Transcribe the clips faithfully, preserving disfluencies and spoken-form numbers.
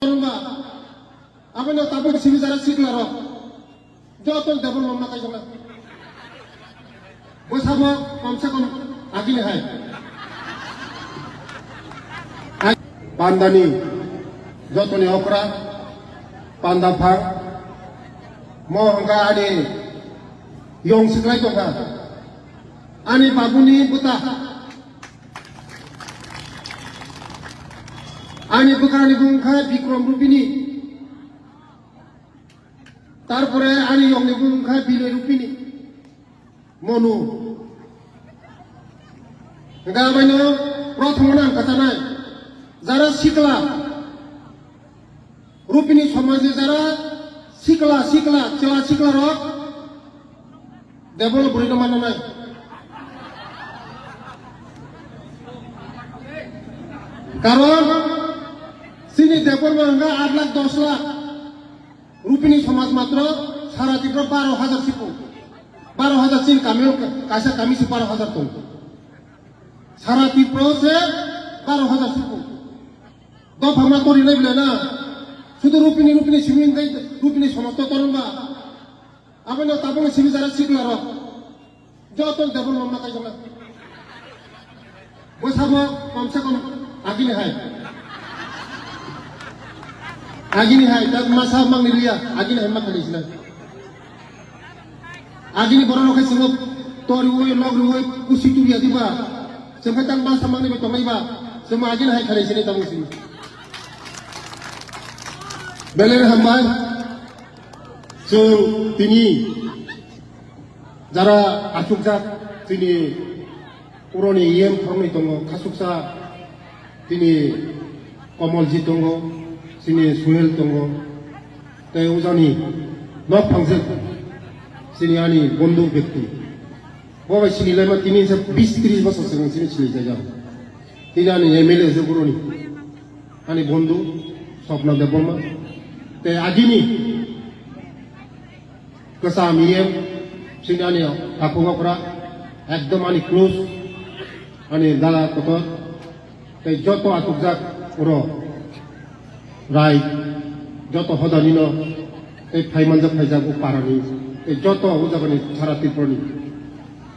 Wngba, aboni tabuk simi jara sikla rok. Joto double mama kai jona. Bwsabo komse kom agini hai. Pandani jotoni okra, panda phang, mo hwnka ani yong siklai tongkha. Ani babuni bwta. Ani bwkrani bung kha Bikram Rupini. Tarpore ani yongni bung kha Binay Rupini. Monu. Hwnkhe abaino prothomno ang kwchanai. Jara sikla. Rupini somajni jara sikla, sikla, chwla sikla rok Debol bwrwino mananai. Karon chini Debol mananai aat lakh dos lakh. Rupini somaj matro sara Tripura baro hajar sipu. Baro hajar chini kamio kaisa kami se baro hajar tong. Sara Tripura se baro hajar sipu. Dopha ma tori nai bile na. Sudu Rupini, Rupini simi ngai, Rupini somaj to toron ba. Aboni tabuk simi jara sikla rok. Joto double mama kai jona. Bwsabo komse kom agini hai. Agini hai, tak masa mangni liya, agini hai makani sina. Agini borok rok khe chwngno toriwi, logriwi, kusi turiya diba. Chwng khe tak masa mangni bai tongnai ba. Chwng agini hai khalai sini tabuk sini. Belai hambai. Chwng tini jara achukjak tini puroni E M khoroknwi tongo, khasuksa tini Komolji tongo, chini Suhel tongo, tei ujani nok phangjak chini ani bondhu bekti. Bo bai sini laima tini se bis tris bosor swkang chini sini jaijak. Tini ani M L A se puroni. Ani bondhu Swapna Debbarma. Tei agini kwcham E M, chini ani takhuk okra, ekdom ani close, ani dada kotor, tei joto achukjak oro rai, joto hodanino, tei phaimanjak phaijak o parani, tei joto o jagani sara Tripurani,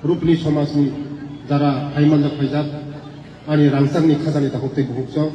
Rupini somajni jara phaimanjak phaijak, ani rangchakni khajani takhuk tei bukhukchok.